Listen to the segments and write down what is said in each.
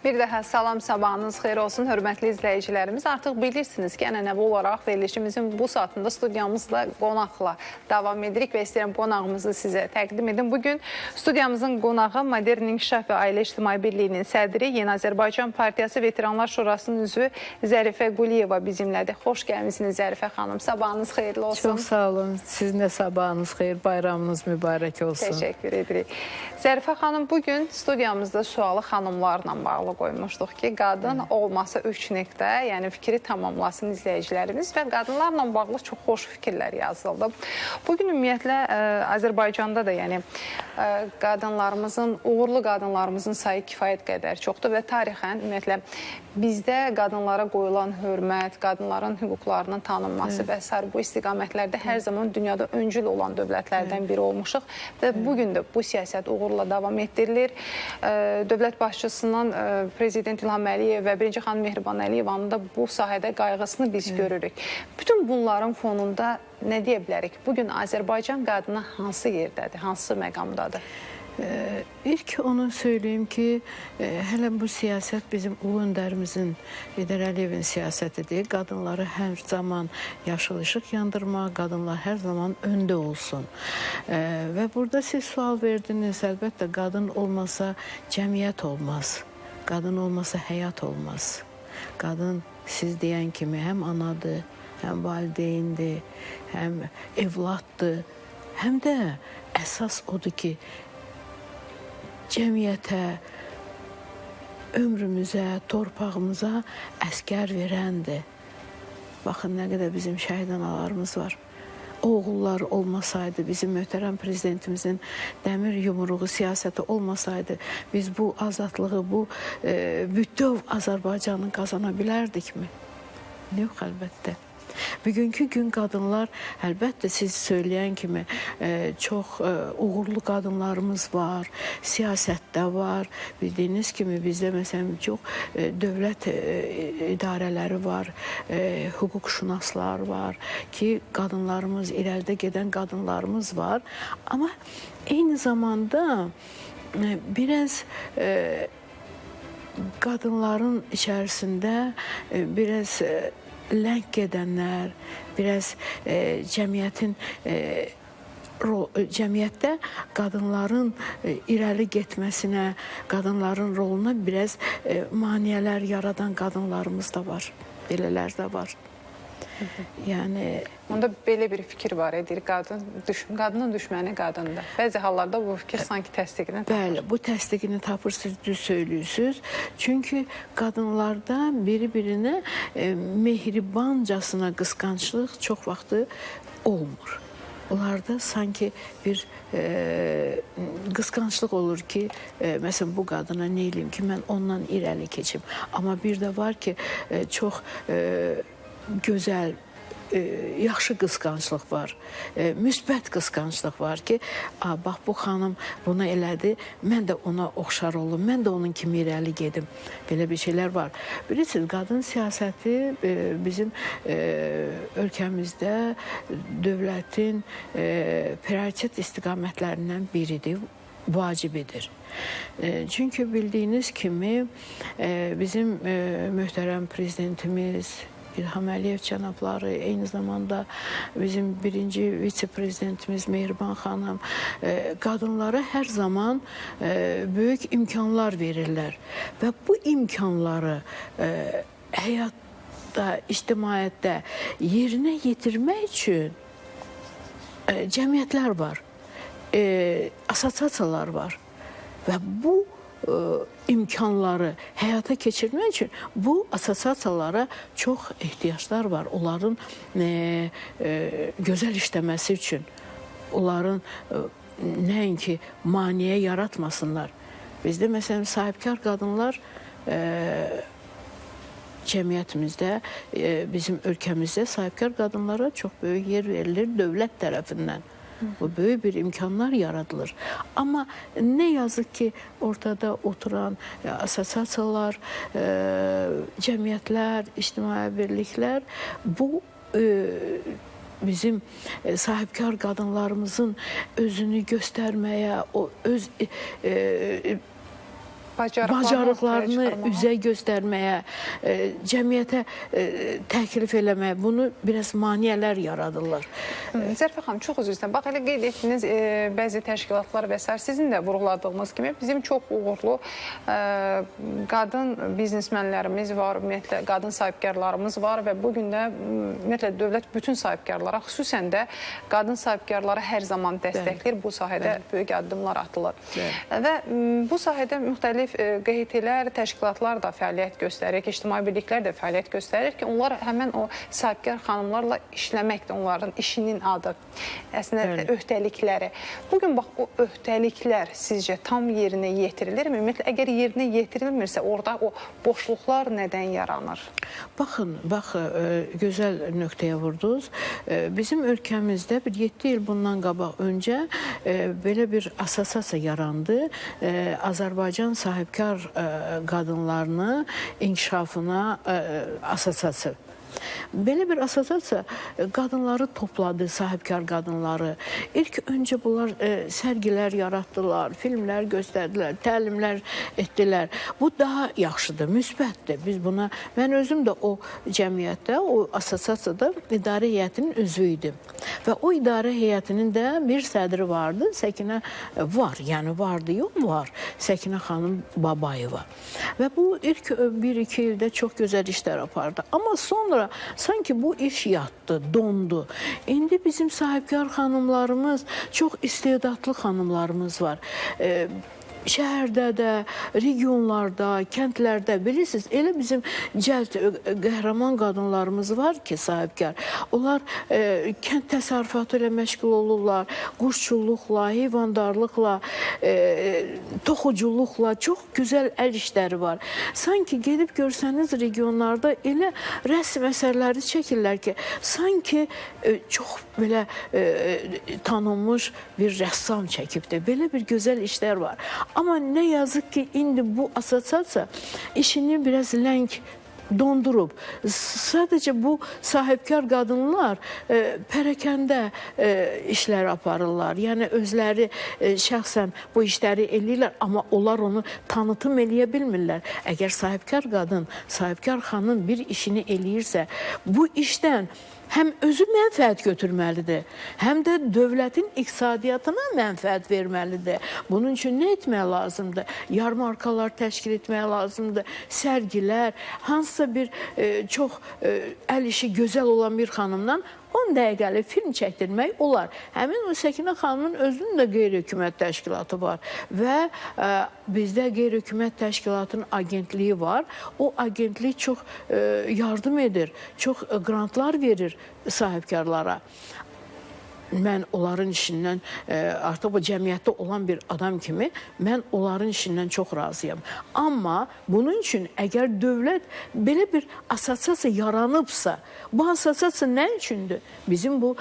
Bir daha salam, sabahınız xeyir olsun, hörmətli izləyicilərimiz. Artıq bilirsiniz ki, ənənəvi olaraq verilişimizin bu saatında studiyamızla qonaqla davam edirik və istəyirəm qonağımızı sizə təqdim edim. Bugün studiyamızın qonağı Modern İnkişaf və Ailə İctimai Birliyinin sədri, Yeni Azərbaycan Partiyası Veteranlar Şurasının üzvü Zərifə Quliyeva bizimlədir. Xoş gəlmisiniz Zərifə xanım. Sabahınız xeyirli olsun. Çox sağ olun. Sizin də sabahınız xeyir, bayramınız mübarək olsun. Təşəkkür edirik. Zərifə xanım, bugün studiyamızda sualı xanımlarla bağlı qoymuşduq ki, qadın olmasa 3 nöqtə, yəni fikri tamamlasın izləyicilərimiz və qadınlarla bağlı çox xoş fikirlər yazıldı. Bugün ümumiyyətlə Azərbaycanda da yəni qadınlarımızın, uğurlu qadınlarımızın sayı kifayət qədər çoxdur və tarixən ümumiyyətlə bizdə qadınlara qoyulan hörmət, qadınların hüquqlarının tanınması və sair bu istiqamətlərdə hər zaman dünyada öncül olan dövlətlərdən biri olmuşuq və bugün də bu siyasət uğurla davam etdirilir. Dövlət başçısından Prezident İlham Əliyev və Birinci xanım Mehriban Əliyevanın da bu sahədə qayğısını biz görürük. Bütün bunların fonunda nə deyə bilərik? Bugün Azərbaycan qadını hansı yerdədir, hansı məqamdadır? İlk onu söyleyeyim ki, hələ bu siyasət bizim ulu öndərimizin, Heydər Əliyevin siyasətidir. Qadınları hər zaman yaşıl işıq yandırmaq, qadınlar hər zaman öndə olsun. Və burada siz sual verdiniz, əlbəttə qadın olmasa cəmiyyət olmaz. Qadın olmasa həyat olmaz. Qadın siz deyən kimi həm anadır, həm valideyndir, həm evladdır, həm də əsas odur ki, cəmiyyətə, ömrümüzə, torpağımıza əskər verəndir. Baxın, nə qədər bizim şəhid analarımız var. O oğullar olmasaydı, bizim möhtərəm prezidentimizin dəmir yumruğu siyasəti olmasaydı, biz bu azadlığı, bu bütöv Azərbaycanı qazana bilərdikmi? Yox, əlbəttə. Bugünkü gün qadınlar, əlbəttə siz söyləyən kimi çox uğurlu qadınlarımız var, siyasətdə var. Bildiyiniz kimi bizdə məsələn çox dövlət idarələri var, hüquqşünaslar var ki, qadınlarımız, irəlidə gedən qadınlarımız var. Amma eyni zamanda biraz qadınların içərisində biraz ləng gedənlər, biraz cəmiyyətin cəmiyyətdə qadınların irəli getməsinə, qadınların roluna biraz maneələr yaradan qadınlarımız da var, belələr də var. Yəni onda belə bir fikir var edir, qadının düşməni qadındır. Bəzi hallarda bu fikir sanki təsdiqini tapır. Bəli, bu təsdiqini tapır, siz düz söylüyorsunuz. Çünki qadınlarda biri-birinə mehribancasına qısqanclıq çox vaxtı olmur. Onlarda sanki bir qısqanclıq olur ki, məsələn bu qadına nə eləyim ki, mən ondan irəli keçim. Amma bir də var ki, çox gözəl, yaxşı qısqanclıq var, müsbət qısqanclıq var ki, bax bu xanım bunu elədi, mən də ona oxşar olum, mən də onun kimi irəli gedim. Belə bir şeylər var. Bilirsiniz, qadın siyasəti bizim ölkəmizdə dövlətin prioritet istiqamətlərindən biridir, vacibidir. Çünki bildiyiniz kimi bizim möhtərəm prezidentimiz İlham Əliyev cənabları, eyni zamanda bizim birinci vitse-prezidentimiz Mehriban xanım qadınlara hər zaman böyük imkanlar verirlər və bu imkanları həyatda, ictimaiyyətdə yerinə yetirmək üçün cəmiyyətlər var, assosiasiyalar var və bu imkanları həyata keçirmək üçün bu assosiasiyalara çox ehtiyaclar var. Onların gözəl işləməsi üçün, onların nəinki maneə yaratmasınlar. Bizdə məsələn sahibkar qadınlar cəmiyyətimizdə, bizim ölkəmizdə sahibkar qadınlara çox böyük yer verilir dövlət tərəfindən. Bu böyük bir imkanlar yaradılır. Amma nə yazıq ki, ortada oturan assosiasiyalar, cəmiyyətlər, ictimai birliklər bu bizim sahibkar qadınlarımızın özünü göstərməyə, o öz Bacarıqlarını üzə göstərməyə, cəmiyyətə təklif eləməyə, bunu biraz maneələr yaradırlar. Zərifə xanım, çox üzr istəyirəm. Bax, elə qeyd etdiniz, bəzi təşkilatlar və sair, sizin də vurğuladığınız kimi bizim çox uğurlu qadın biznesmenlərimiz var, ümumiyyətlə qadın sahibkarlarımız var və bu gün də ümumiyyətlə dövlət bütün sahibkarlara, xüsusən də qadın sahibkarlara hər zaman dəstəkləyir. Bu sahədə böyük addımlar atılır. Və bu sahədə müxtəlif QHT-lər, təşkilatlar da fəaliyyət göstərir, ictimai birliklər də fəaliyyət göstərir ki, onlar həmən o sahibkar xanımlarla işləməkdir, onların işinin adı, əslində öhdəlikləri. Bugün bax, o öhdəliklər sizcə tam yerinə yetirilirmi? Ümumiyyətlə, əgər yerinə yetirilmirsə, orada o boşluqlar nədən yaranır? Baxın, bax, gözəl nöqtəyə vurdunuz. Bizim ölkəmizdə bir 7 il bundan qabaq öncə belə bir assosiasiya yarandı. Azərbaycan sahibkar qadınlarını inkişafına assosiasiya. Belə bir assosiasiya qadınları topladı, sahibkar qadınları. İlk öncə bunlar sərgilər yaratdılar, filmlər göstərdilər, təlimlər etdilər. Bu daha yaxşıdır, müsbətdir. Biz buna, mən özüm də o cəmiyyətdə, o assosiasiyada idarə heyətinin üzvü idim. Və o idarə heyətinin də bir sədri vardı, Səkinə var, yəni vardı, yox var, Səkinə xanım Babayeva. Və bu ilk 1-2 ildə çox gözəl işlər apardı. Amma sonra sanki bu iş yatdı, dondu. İndi bizim sahibkar xanımlarımız, çox istedadlı xanımlarımız var. Şəhərdə də, regionlarda, kəndlərdə bilirsiniz, elə bizim cəld qəhrəman qadınlarımız var ki, sahibkar. Onlar kənd təsərrüfatı ilə məşğul olurlar, quşçuluqla, heyvandarlıqla, toxuculuqla, çox gözəl əl işləri var. Sanki gedib görsəniz regionlarda elə rəsm əsərləri çəkirlər ki, sanki çox belə tanınmış bir rəssam çəkibdir. Belə bir gözəl işlər var. Amma nə yazıq ki, indi bu assosiasiya işini biraz ləng dondurub. Sadəcə bu sahibkar qadınlar pərəkəndə işlər aparırlar. Yəni özləri şəxsən bu işləri eləyirlər, amma onlar onu tanıtım eləyə bilmirlər. Əgər sahibkar qadın, sahibkar xanım bir işini eləyirsə, bu işdən həm özü mənfəət götürməlidir, həm də dövlətin iqtisadiyyatına mənfəət verməlidir. Bunun üçün nə etmək lazımdır? Yarmarkalar təşkil etmək lazımdır, sərgilər, hansısa bir çox əl işi gözəl olan bir xanımdan 10 dəqiqəlik film çəkdirmək olar. Həmin o Səkinə xanımın özünün də qeyri-hökumət təşkilatı var və bizdə qeyri-hökumət təşkilatının agentliyi var. O agentlik çox yardım edir, çox qrantlar verir sahibkarlara. Mən onların işindən, artıq bu cəmiyyətdə olan bir adam kimi, mən onların işindən çox razıyam. Amma bunun üçün əgər dövlət belə bir assosiasiya yaranıbsa, bu assosiasiya nə üçündür? Bizim bu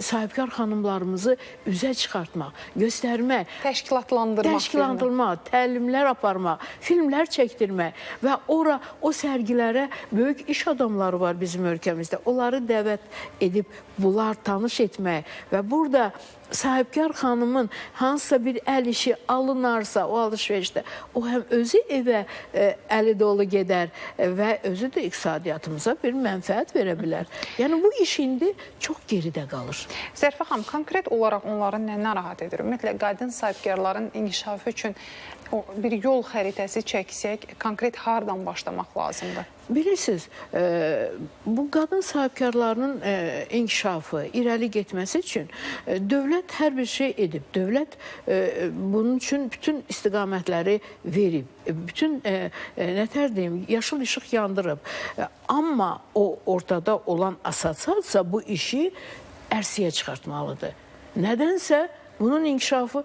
sahibkar xanımlarımızı üzə çıxartmaq, göstərmək, təşkilatlandırmaq, təlimlər aparmaq, filmlər çəkdirmək və ora o sərgilərə böyük iş adamları var bizim ölkəmizdə. Onları dəvət edib bunlar tanış etmək və burada sahibkar xanımın hansısa bir əl işi alınarsa o alışverişdə, o həm özü evə əli dolu gedər və özü də iqtisadiyyatımıza bir mənfəət verə bilər. Yəni bu iş indi çox geridə qalır. Zərifə xanım, konkret olaraq onları nə narahat edir? Ümumiyyətlə, qadın sahibkarların inkişafı üçün bir yol xəritəsi çəksək, konkret hardan başlamaq lazımdır? Bilirsiniz, bu qadın sahibkarlarının inkişafı, irəli getməsi üçün dövlət hər bir şey edib. Dövlət bunun üçün bütün istiqamətləri verib, bütün, nətər deyim, yaşıl işıq yandırıb. Amma o ortada olan assosiasiya bu işi ərsəyə çıxartmalıdır. Nədənsə bunun inkişafı,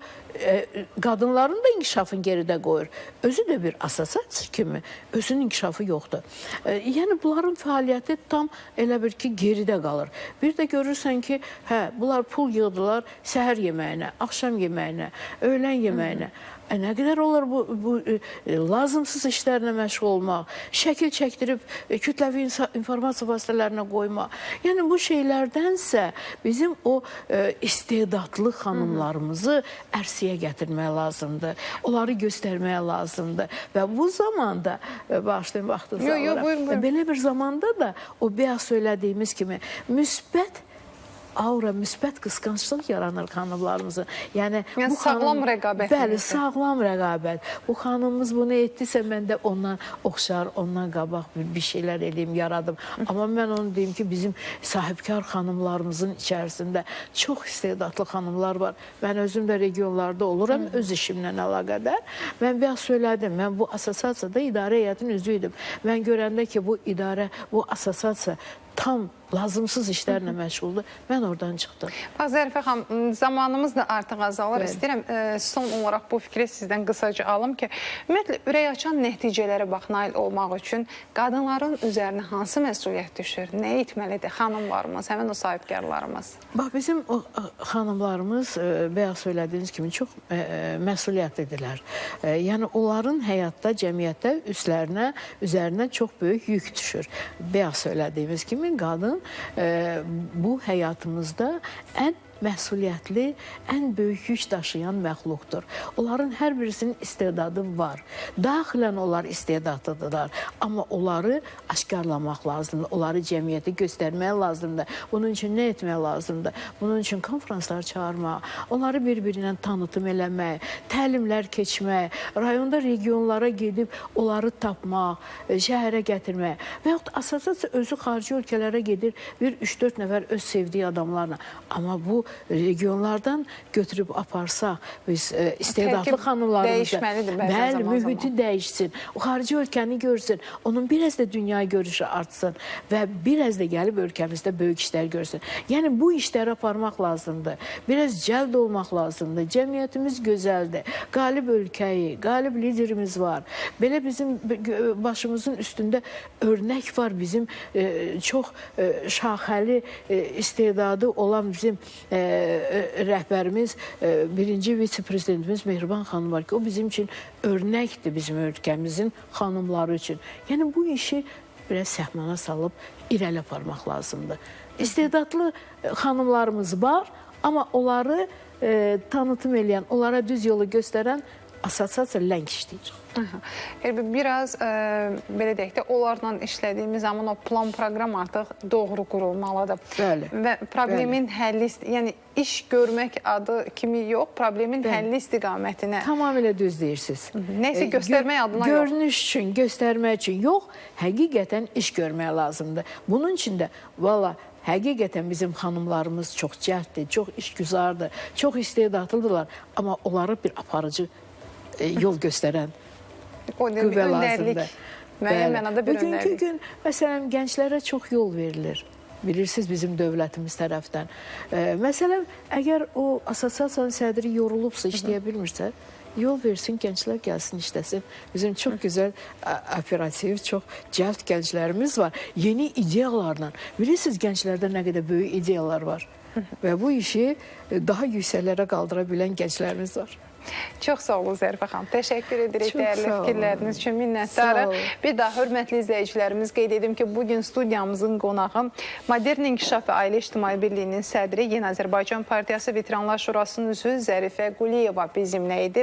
qadınların da inkişafını geridə qoyur. Özü də bir assosiasiya kimi, özünün inkişafı yoxdur. Yəni bunların fəaliyyəti tam elə bir ki, geridə qalır. Bir də görürsən ki, hə, bunlar pul yığdılar səhər yeməyinə, axşam yeməyinə, öğlən yeməyinə. Nə qədər olar bu lazımsız işlərlə məşğul olmaq, şəkil çəkdirib kütləvi informasiya vasitələrinə qoymaq. Yəni bu şeylərdənsə bizim o istedadlı xanımlarımız, xanımlarımızı ərsəyə gətirmək lazımdır. Onları göstərmək lazımdır. Və bu zamanda, bağışlayın vaxtınızı Yo, yo, alıram. buyurun, buyurun. Belə bir zamanda da o bayaq söylədiyimiz kimi müsbət aura, müsbət qısqanclıq yaranır xanımlarımızın. Yəni, Yəni bu sağlam rəqabət Bəli, necə? sağlam rəqabət. Bu xanımımız bunu etdisə, mən də ondan oxşar, ondan qabaq bir şeylər eləyim, yaradım. Amma mən onu deyim ki, bizim sahibkar xanımlarımızın içərisində çox istedadlı xanımlar var. Mən özüm də regionlarda oluram, öz işimlə əlaqədar. Mən biraz söylədim, mən bu assosiasiyada idarə heyətinin üzvü idim. Mən görəndə ki, bu idarə, bu assosiasiya tam lazımsız işlərlə məşğuldur, mən oradan çıxdım. Bax Zərifə xanım, zamanımız da artıq azalır. Bəli. İstəyirəm son olaraq bu fikri sizdən qısaca alım ki, ümumiyyətlə ürəkaçan nəticələrə bax nail olmaq üçün qadınların üzərinə hansı məsuliyyət düşür? Nə etməlidir xanımlarımız, həmin o sahibkarlarımız? Bax bizim o xanımlarımız bayaq söylədiyiniz kimi çox məsuliyyətlidirlər. Yəni onların həyatda, cəmiyyətdə üstlərinə, üzərinə çox böyük yük düşür. Bayaq söylədiyimiz kimi qadın bu həyatımızda ən məsuliyyətli, ən böyük yük daşıyan məxluqdur. Onların hər birisinin istedadı var. Daxilən onlar istedadlıdırlar. Amma onları aşkarlamaq lazımdır. Onları cəmiyyətə göstərmək lazımdır. Bunun üçün nə etmək lazımdır? Bunun üçün konfranslar çağırmaq, onları bir-birinə tanıtım eləmək, təlimlər keçmək, rayonda regionlara gedib onları tapmaq, şəhərə gətirmək. Və yaxud assosiasiya özü xarici ölkələrə gedir, bir 3-4 nəfər öz sevdiyi adamlarla. Amma bu regionlardan götürüb aparsaq biz istedadlı Tərkib xanımlarımızı, dəyişməlidir bəzən bəli, zaman-zaman. mühiti dəyişsin, o xarici ölkəni görsün, onun biraz da dünya görüşü artsın və biraz da gəlib ölkəmizdə böyük işlər görsün. Yəni bu işləri aparmaq lazımdır. Biraz cəld olmaq lazımdır. Cəmiyyətimiz gözəldir. Qalib ölkəyi, qalib liderimiz var. Belə bizim başımızın üstündə örnək var. Bizim çox şaxəli istedadı olan bizim rəhbərimiz, birinci vitse-prezidentimiz Mehriban xanım var ki, o bizim üçün örnəkdir, bizim ölkəmizin xanımları üçün. Yəni bu işi biraz səhmana salıb irəli aparmaq lazımdır. İstedadlı xanımlarımız var, amma onları tanıtım eləyən, onlara düz yolu göstərən assosiasiya ləng işləyir. Biraz belə deyək də, onlarla işlədiyimiz zaman o plan proqram artıq doğru qurulmalıdır. Bəli. Və problemin həlli, yəni iş görmək adı kimi yox, problemin həlli istiqamətinə. Tamamilə düz deyirsiniz. Nəsə göstərmək adına yox. Görünüş üçün, göstərmək üçün yox, həqiqətən iş görmək lazımdır. Bunun üçün də valla həqiqətən bizim xanımlarımız çox cəlddir, çox işgüzardır, çox istedadlıdırlar. Amma onları bir aparıcı yol göstərən O qüvvə öndərlik, lazımdır. Müəyyən mənada bir Bugünkü öndərlik. gün məsələn gənclərə çox yol verilir. Bilirsiniz bizim dövlətimiz tərəfdən. Məsələn, əgər o assosiasiyanın sədri yorulubsa, işləyə bilmirsə, yol versin, gənclər gəlsin, işləsin. Bizim çox gözəl operativ, çox cəld gənclərimiz var. Yeni ideyalarla. Bilirsiniz gənclərdə nə qədər böyük ideyalar var. Və bu işi daha yüksəklərə qaldıra bilən gənclərimiz var. Çox sağ olun Zərifə xanım. Təşəkkür edirik Çox dəyərli sağ olun. fikirləriniz üçün. Minnətdarıq. Sağ olun. Bir daha hörmətli izləyicilərimiz qeyd edim ki, bugün studiyamızın qonağı Modern İnkişaf və Ailə İctimai Birliyinin sədri, Yeni Azərbaycan Partiyası Veteranlar Şurasının üzvü Zərifə Quliyeva bizimlə idi.